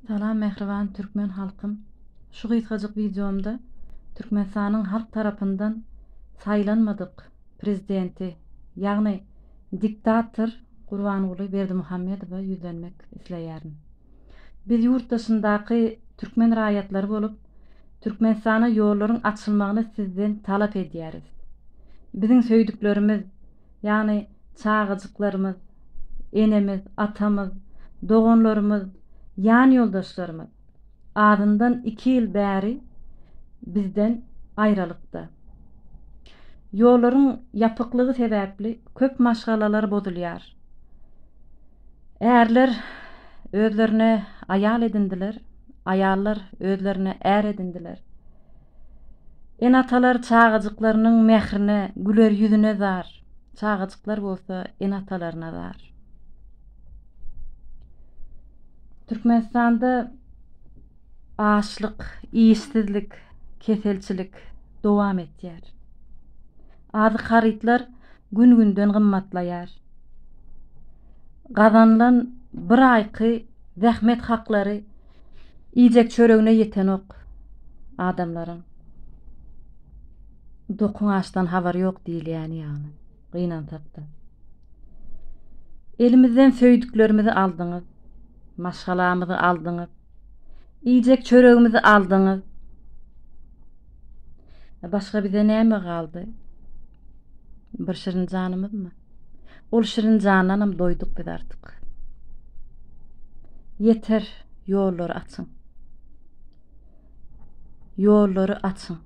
Salam mähriban türkmen halkym. Şu gysgajyk wideomda Türkmenistanyň halk tarapyndan saýlanmadyk prezidenti, ýagny diktator Gurbanguly Berdimuhamedowa ýüzlenmek isleýärin. Biz ýurt daşyndaky türkmen raýatlary bolup, Türkmenistana ýollaryň açylmagyny sizden talap edýäris. Biziň söýdüklerimiz, ýagny çagajyklarymyz, enemiz, atamyz, doganlarymyz, ýan ýoldaşlarymyz azyndan iki ýyl bäri bizden aýralykda. Ýollaryň ýapyklygy sebäpli köp maşgalalar bozulýar. Ärler özlerine aýal edindiler, aýallar özlerine är edindiler. Ene-atalar çagajyklarynyň mährine, güler ýüzüne zar, çagajyklar bolsa ene-atalaryna zar. Türkmenistanda açlyk, işsizlik, keselçilik dowam etýär. Azyk harytlar gün-günden gymmatlaýar. Gazanylan bir aýky zähmet haklary iýjek çöregine ýetenok adamlaryň. Dokuň açdan habary ýok diýilýäni ýagny. Gynansak-da. Elimizden söýdüklerimizi aldyňyz. Maşgalamyzy aldyňyz. Iýjek çöregimizi aldyňyz. Başga bize näme galdy? Bir şirin janymyzmy? Ol şirin jandanam doýduk biz artyk. Ýeter, ýollary açyň. Ýollary açyň.